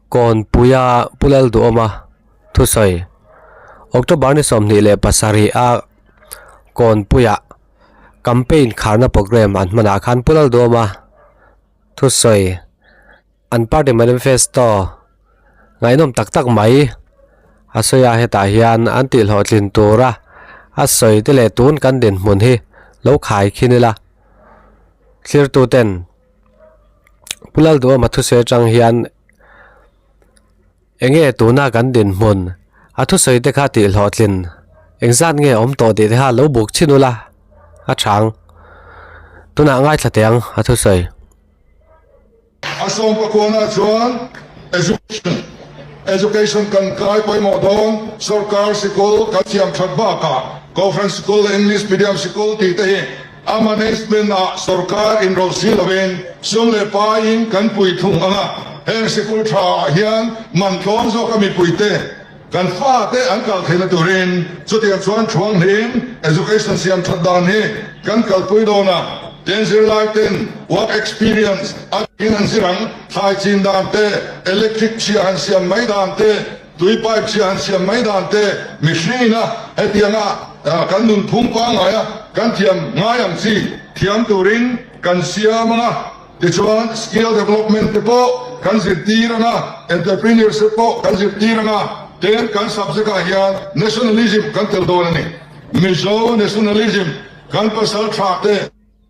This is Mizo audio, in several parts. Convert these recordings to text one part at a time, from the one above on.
Kawnpuia Pu Lalduhawma thusawi October ni 27 a Kawnpuia campaign kharna programme an hmanah khan Pu Lalduhawma thusawi an party manifesto ngaihnawm tak tak mai a sawi a hetah hian an tih hlawhtlin tura a sawi te leh tun kan dinhmun hi lo khai khin ila thlir tu ten Pu Lalduhawma thusawi atang hian eng nge tuna kan dinhmun a thusawi te kha tih hlawhtlin engzat nge awm tawh tih te kha lo buk chhin ula a chhang tunah ngaithla teh ang a thusawi. A sawm pakuanah chuan Education Education kan kai pawimawh dawn sorkar sikul kan siam that bakah Kohhran sikul leh English medium sikul tih te hi A management ah sorkar inrawlh si lovin sum leh paiin kan pui thung ang a, heng sikul tha ah hian man tlawm zawk a mipuite kan fate an kal theihna turin chutiang chuan thuanghlim education siam that dan hi kan kalpui dawn a, tin zirlai ten work experience a in an zir ang, thlai chin dan te, electric chhia han siam mai dan te, Tui pipe chhia han siam mai dan te mihringin a hetianga kan nunphung pangngai a kan thiam ngai ang chi thiam turin kan siam ang a, tichuan skill development te pawh kan zirtir ang a, entrepreneurship pawh kan zirtir ang a, ten kan subject ah hian nationalism kan tel dawn a ni. Mizo nationalism kan pasal tha te.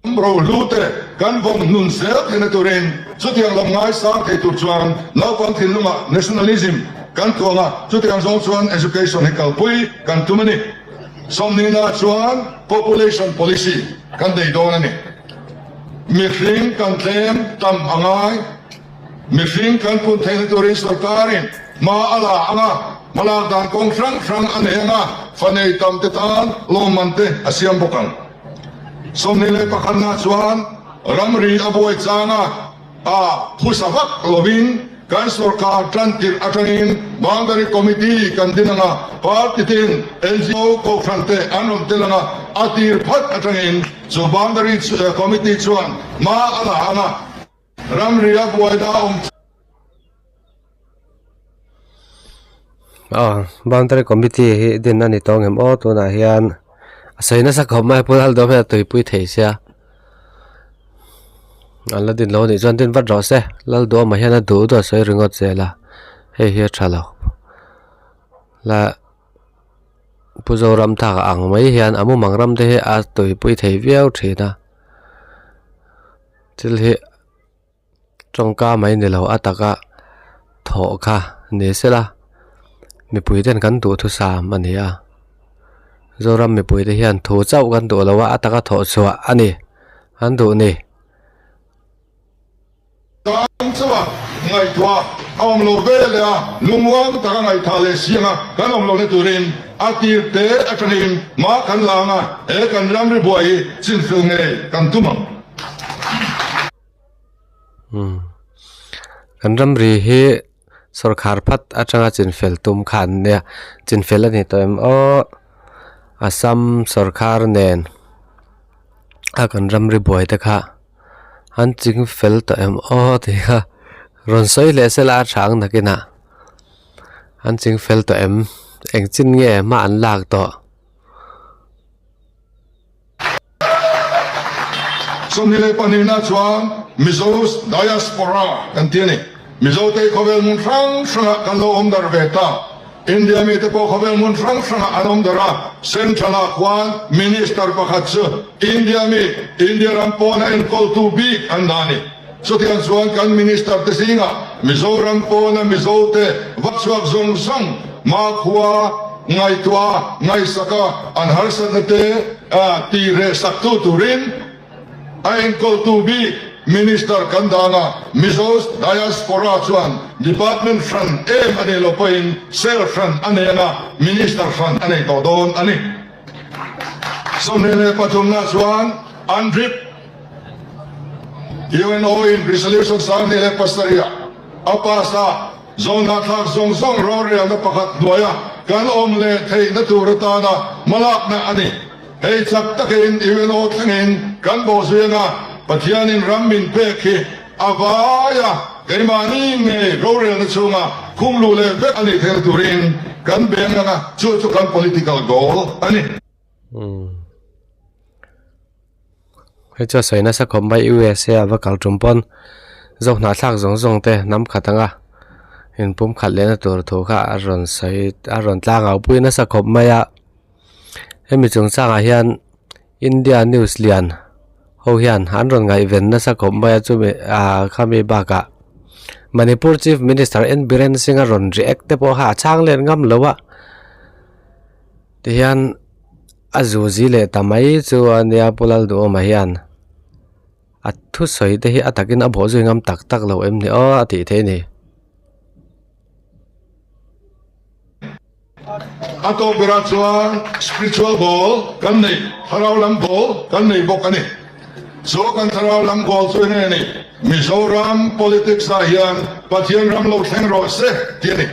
Rohlu te kan vawm hnun zel theihna turin chutiang lam ngaisang thei tur chuan naupang thinlungah nationalism kan tuang a, chutiang zawng chuan education hi kalpui kan tum a ni. Sawmhnihna chuan population policy kan nei dawn a ni. Mihring kan tlem tam a ngai. Mihring kan pun theihna turin sorkarin hma a la ang a, hmalak dan kawng hrang hrang a nei ang a, fa nei tam te tan lawmman te a siam bawk ang. 21 na chuan ramri a buai chang a, a phusa vak lovin kan sorkar tan tirh atangin Boundary Committee kan din ang a, party tin NGO kohhran te an rawn tel ang a, a tir phat atangin chu Boundary Committee chuan hma a la ang a. Ramri a buai da awm chu. Aw boundary committee hi din a ni tawh ngem aw tunah hian a sawi nasa khawp mai a Pu Lalduhawm hian a tuipui thei sia an la din lo anih chuan din vat rawh se Lalduhawma hian a duh duh a sawi ringawt zel a hei hi a tha lo la Pu Zoramthaka ang mai hian a mumang ram te hi a tuipui thei viau thin a. Thil hi tawngka mai ni lo a taka thawh kha ni sela mipui ten kan duhthusam a ni a Zoram mipui te hian thu chauh kan duh lo a a taka thawh chhuah a ni an duh ni. Tan chauha ngaihtuah a awm lo ve leh a, lungmuang taka ngaihthah leh sianga kan awm lohna turin a tir te atangin hma kan la ang a, he kan ramri buai hi chinfel ngei kan tum ang. Umm kan ramri hi sawrkhar phat atanga chinfel tum kha an nia chinfel a ni tawh em aw Assam sawrkhar nen a kan ramri buai te kha an ching fel tawh em aw tih kha rawn sawi leh sela a tha ang nakinah an ching fel tawh em eng chin nge hma an lak tawh. 22 na chuan Mizo Diaspora kan ti a ni. Mizote khawvel hmun hrang hrangah kan lo awm darh ve ta. India mite pawh khawvel hmun hrang hrangah an awm darh a. Central-ah khuan Minister pakhat chu India mi, India ram pawna enkawltu bik an dah a ni. Chutiang chuan kan Minister te zingah Mizoram pawna Mizote va chhuak zawng zawng hmakhua, Ngaihtuah, ngaihsaka an harsatna te tih reh saktu turin a enkawltu bik Minister kan dang a, Mizo Diaspora chuan Department hran em a nei lo pawhin cell hran a nei ang a, Minister hran a nei tawh dawn a ni. 23 na chuan UNDRIP, UNO in Resolution 2007 a pass a, Zawnghnathlak zawng zawng rorelna pakhat hnuaia kan awm leh theihna tur atana hmalakna a ni. Hei chak takin UNO thlengin kan bawhzui anga Pathianin ram min pek hi a vaia. Keimahni ngei rorelna chhunga khum luh leh vek a nih theihna turin kan beng ang a, chu chu kan political goal a ni. Hei chu a sawi nasa khawp mai USA a va kal tum pawn zawk hnahthlak zawng zawng te hnam khat anga inpum khat lehna tur thu kha a rawn sawi a rawn tlang au pui nasa khawp mai a hemi chungchangah hian India news lian ho hian an rawn ngaihven nasa khawp mai a chumi ah khami bakah Manipur chief minister N Biren Singh a rawn react te pawh kha a chhang let ngam lo a tihian. A zuzi leh ta mai chu a nia Pu Lalduhawma hian a thusawi te hi a takin a bawh zui ngam tak tak lo em ni aw a tih theih a ni. A tawp berah chuan spiritual goal kan nei, thlarau lam goal kan nei bawk a ni. Chu kan thlarau lam goal chu enge ni? Mizoram politics ah hian Pathian ram lo thleng rawh se tih a ni.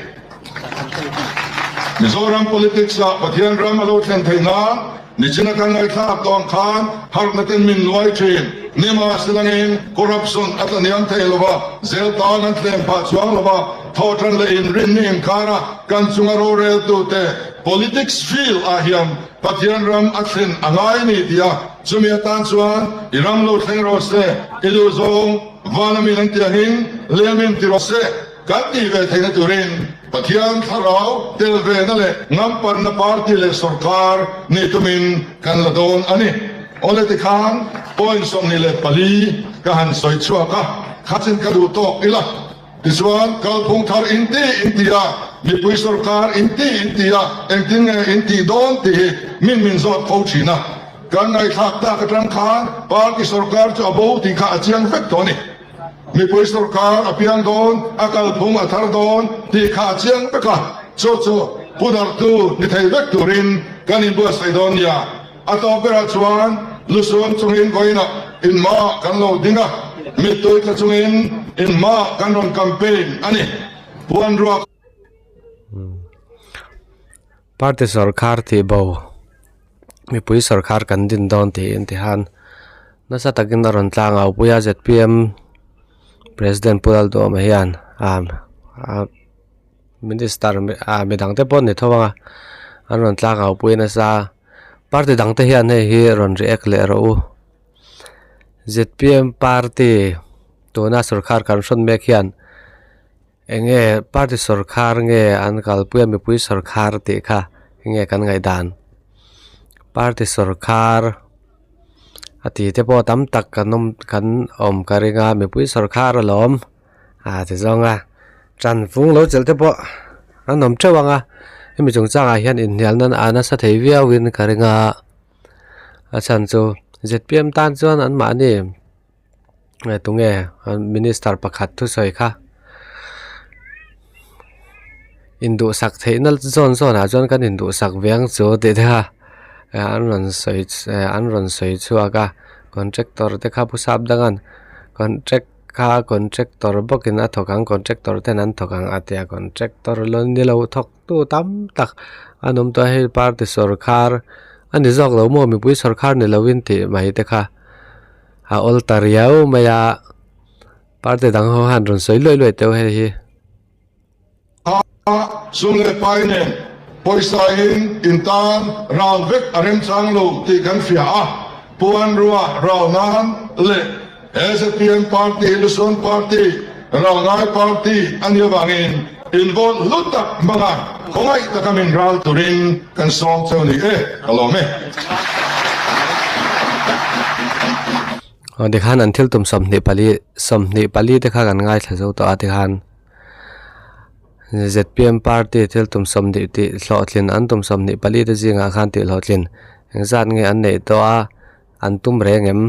Mizoram politics ah Pathian ram a lo thlen theih nan nichina kan ngaihthlak tawh ang khan harhna ten min nuai thin. Nimahselangin corruption a tla hniam thei lo va, zel tan an tlem phah chuang lo va, thawhtan leh inrinni inkara kan chunga roreltute politics field ah hian Pathian ram a thlen a ngai ni tia chumi atan chuan i ram lo thleng rawh se, i duhzawng vana min an tih angin lemin ti rawh se. Kan tih ve theihna turin Pathian thlarau tel vena leh ngampanna party leh sorkar nih tumin kan la dawn a ni. Awle tikhan point 24 ka han sawi chhuak a, khachin ka duh tawk ila. Tichuan kalphung thar inti inti a, mipui sorkar inti inti a, engtin nge intih dawn tih hi min min zawt fo thin a. Kan ngaihthlak tak atang khan party sorkar chu a bo tih kha a chiang vek tawh a ni. Mipui sorkar a piang dawn, a kalphung a thar dawn tih kha a chiang vek a, chu chu pu darhtu ni thei vek turin kan inbuatsaih dawn nia. A tawp berah chuan lusun chungin vawiinah inhmaah kan lo ding a, mittui tla chungin inhmaah kan rawn campaign a ni. Puanruak. Party sorkar tih bo mipui sorkar kan din dawn tiin tihan nasa takin a rawn tlang au pui a zpm president Pu Lalduhawma hian ah minister ah midang te pawh an ni tho ang a an rawn tlang au pui nasa party dang te hian hei hi rawn react leh rawh u zpm party tuna sorkar kan hrawn mek hian. Eng nge party sawrkhar nge an kalpui a mipui sawrkhar tih kha eng nge kan ngaihdan party sawrkhar a tih te pawh tam tak kan awm kan awm ka ring a mipui sawrkhar alawm ah ti zawng a tanfung lo chelh te pawh an awm teuh ang a hemi chungchangah hian inhnial nan a nasa thei viau in ka ring a a chhan chu zpm tan chuan anmahni. Tunge minister pakhat thusawi kha induhsak theihna zawn zawn ah chuan kan induhsak ve ang chu tih te kha an rawn sawi an rawn sawi chhuak a contractor te kha pu sap dang an contract kha contractor bawkin a thawk ang contractor ten an thawk ang a tia contractor lo ni lo thawk tu tam tak an awm tawh a hei party sawrkhar a ni zawk lo maw mipui sawrkhar ni lovin tih mai te kha. A awl ta riau mai a party dang ho han rawn sawi luai luai teuh hei hi. A sum leh pai nen pawisa in in tan ral vek a remchang lo tih kan hria a, Puanrua ral nan leh ZPM party hi Lusun party, ral ngai party a nih avangin in vote hlu tak hmanga khawngaih taka min ral turin kan sawm cheu ni e, ka lawm e. Aw tikhan an thil tum 24 24 te kha kan ngaithla zo tawh a tikhan zpm party thil tum 20 tih hlawhtlin an tum 24 te zingah khan tih hlawhtlin engzat nge an neih tawh a an tum reng em.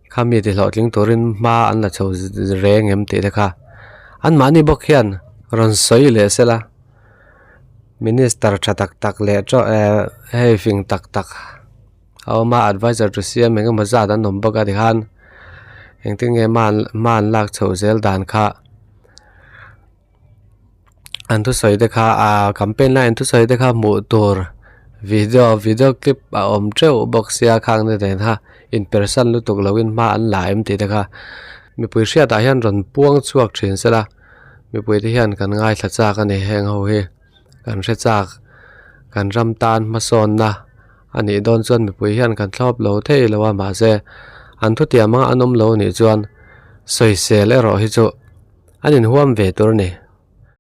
Khami ti hlawhtling turin hma an la chho reng em tih te kha anmahni bawk hian rawn sawi leh sela minister tha tak tak leh tawh eh hei fing tak tak a awm a adviser to C_M eng emaw zat an awm bawk a tikhan engtin nge hma hma an lak chhoh zel dan kha. An thusawi te kha ahh campaign lai an thusawi te kha hmuh tur video video clip a awm teuh bawk sia khang te nen kha. Inpersan lutuk loin hma an la em tih te kha mipui hriatah hian rawn puang chhuak thin sela mipui te hian kan ngaithla chak a ni heng ho hi kan hre chak kan ram tan hmasawnna a nih dawn chuan mipui hian kan thlawp lo thei lo a mahse an thutiam anga an awm lo anih chuan sawisel erawh hi chu an inhuam ve tur a ni.